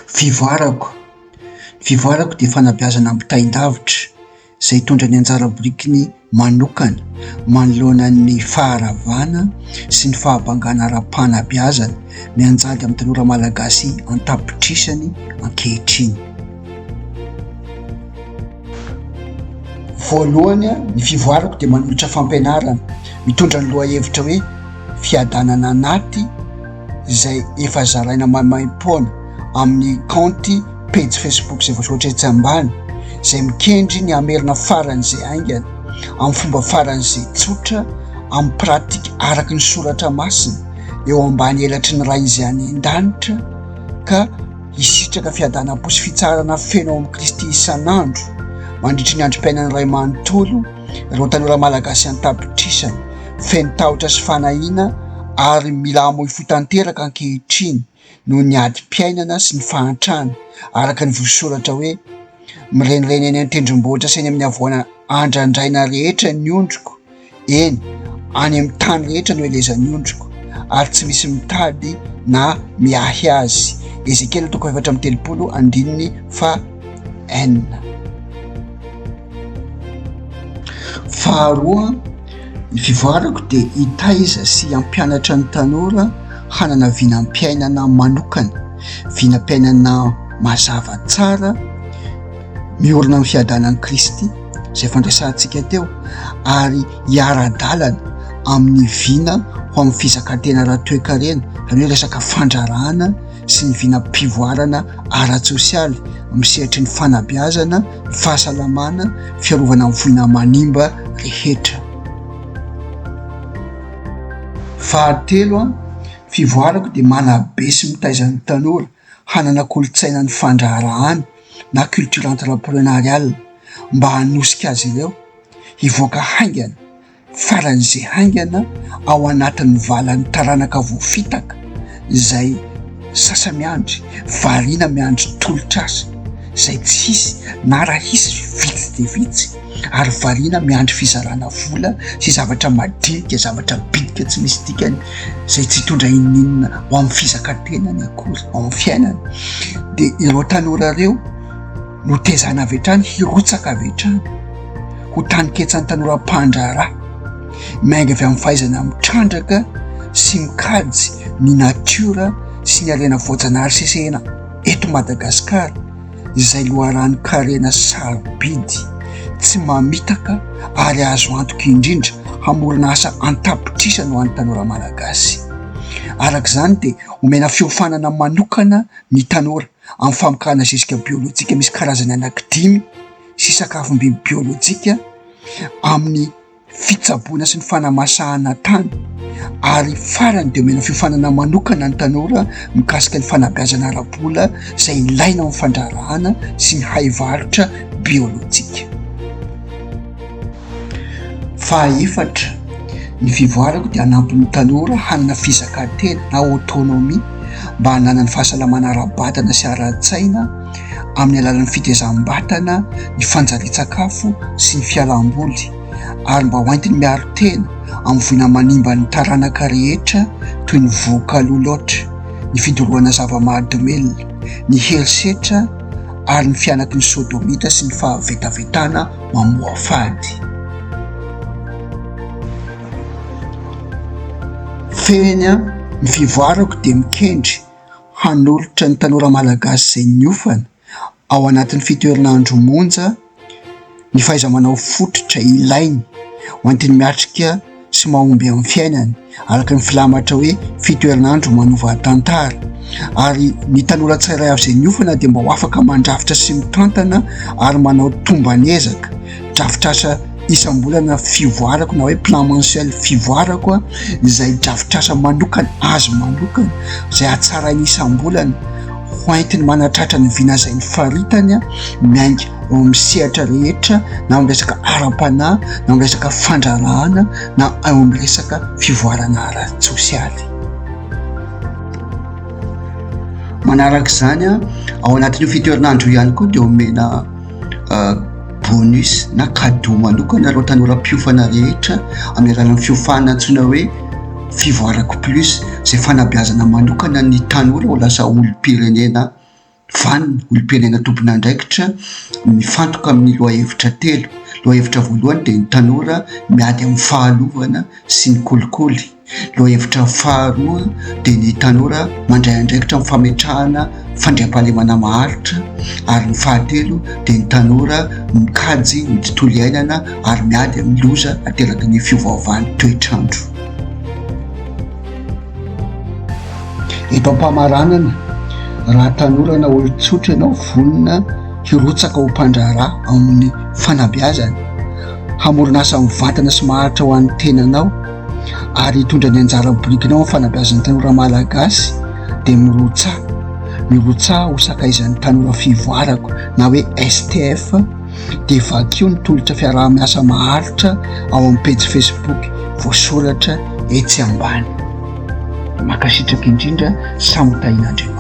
Fivoarako. Ny fivoarako dia fanabeazana ampitain-davitra izay hitondra ny anjara birikiny manokana manoloana ny faharavana sy ny fahabangana ara-panabeazana mianjady amin'ny tanora malagasy an-tapitrisany ankehitriny. Voalohany, ny fivoarako dia manolotra fampianarana mitondra ny lohahevitra hoe fiadanana anaty izay efa zaraina maimaimpoana amin'ny kaonty pejy Facebook izay voasoratra etsy ambany, izay mikendry ny hamerina faran'izay haingana, amin'ny fomba faran'izay tsotra, amin'ny pratika araka ny soratra masina, eo ambany elatry ny Ray izay any an-danitra, ka hisitraka fiadanam-po sy fitsaharana feno ao amin'i Kristy isan'andro mandritry ny androm-piainany iray manontolo ireo tanora malagasy an-tapitrisany feno tahotra sy fanahiana ary mila hamoy fo tanteraka ankehitriny noho ny adim-piainana sy ny fahantrana araka ny voasoratra hoe mirenireny eny an-tendrombohitra sy eny amin'ny havoana andrandraina rehetra ny ondriko Eny, any amin'ny tany rehetra no elezan'ny ondriko, ary tsy misy mitady na miahy azy. Ezekiela toko 34 andininy faha enina. Faharoa, ny fivoarako dia hitaiza sy hampianatra ny tanora hanana vinam-piainana manokana, vinam-piainana mazava tsara, miorina amin'ny fiadanan'i Kristy izay efa noresahantsika teo ary hiara-dalana amin'ny vina ho amin'ny fizakan-tena ara-toekarena, izany hoe resaka fandraharahana sy ny vinam-pivoarana ara-tsosialy amin'ny sehatry ny fanabeazana, ny fahasalamana, fiarovana amin'ny voina manimba rehetra. Fahatelo, fivoarako dia manabe sy mitaiza ny tanora hanana kolontsainan'ny fandraharahana na culture entrepreneuriale mba hanosika azy ireo hivoaka haingana, faran'izay haingana ao anatin'ny valan'ny taranaka voafitaka izay sasa-miandry, variana miandry tolotr'asa izay tsy hisy na raha hisy vitsy dia vitsy ary variana miandry fizarana vola sy zavatra madinika, zavatra bitika tsy misy dikany izay tsy hitondra inoninona ho amin'ny fizakan-tenany akory ao amin'ny fiainany dia ireo tanora ireo no tezana avy hatrany hirotsaka avy hatrany ho taninketsan'ny tanora mpandraharaha miainga avy amin'ny fahaizana mitrandraka sy mikajy ny natiora sy ny harena voajanahary sesehena eto Madagasikara izay loharanon-karena sarobidy, tsy mamitaka ary azo antoka indrindra hamorona asa an-tapitrisany ho an'ny tanora malagasy. Araka izany dia omena fiofanana manokana ny tanora amin'ny famokarana zezika biolojika misy karazany anankidimy sy sakafom-biby biolojika amin'ny fitsaboana sy ny fanamasahana tany ary farany dia omena fiofanana manokana ny tanora mikasika ny fanabeazana ara-bola izay ilaina ao amin'ny fandraharahana sy ny haivarotra biolojika. Fahaefatra, ny fivoarako dia hanampy ny tanora hanana fizakan-tena na autonomie mba hananany fahasalamana ara-batana sy ara-tsaina amin'ny alalan'ny fitezam-batana, ny fanjarian-tsakafo sy ny fialam-boly ary mba ho entiny miaro tena amin'ny voina manimba ny taranaka rehetra toy ny vohoka aloha loatra, ny fidorohana zava-mahadomelina, ny herisetra ary ny fihanaky ny sodomita sy ny fahavetavetana mamoafady. Fehiny, ny fivoarako dia mikendry hanolotra ny tanora malagasy izay niofana ao anatin'ny fito herinandro monja ny fahaiza-manao fototra ilainy ho entiny miatrika sy mahomby amin'ny fiainany araka ny filamatra hoe fito herinandro manova tantara ary ny tanora tsirairay avy izay niofana dia mba ho afaka mandrafitra sy mitantana ary manao tomban'ezaka drafitr'asa isam-bolana fivoarako na hoe plan mensuel fivoarako izay drafitr'asa manokana azy manokana izay hatsarainy isam-bolana ho entiny manatratra ny vina izay nifaritany miainga eo amin'ny sehatra rehetra na amin'ny resaka ara-panahy na amin'ny resaka fandraharahana na eo amin'ny resaka fivoarana ara-tsosialy. Manaraka izany, ao anatin'io fito herinandro io ihany koa dia omena bonus na cadeau manokana ireo tanora mpiofana rehetra amin'ny alalan'ny fiofanana antsoina hoe Fivoarako Plus izay fanabeazana manokana ny tanora ho lasa olom-pirenena vanona, olom-pirenena tompon'andraikitra mifantoka amin'ny lohahevitra telo. Lohahevitra voalohany dia ny tanora miady amin'ny fahalovana sy ny kolikoly. Lohahevitra faharoa dia ny tanora mandray andraikitra amin'ny fametrahana fandriampahalemana maharitra ary ny fahatelo dia ny tanora mikajy ny tontolo iainana ary miady amin'ny loza ateraky ny fiovaovan'ny toetr'andro. Eto am-pamaranana, raha tanora na olon-tsotra ianao vonona hirotsaka ho mpandraharaha amin'ny fanabeazana, hamorona asa mivantana sy maharitra ho an'ny tenanao ary hitondra ny anjara birikinao amin'ny fanabeazana tanora malagasy dia mirotsaha, mirotsaha ho sakaizan'ny tanora fivoarako na hoe STF dia vakio ny tolotra fiaraha-miasa maharitra ao amin'ny pejy Facebook voasoratra etsy ambany. Mankasitraka indrindra, samy ho tahian'Andriamanitra.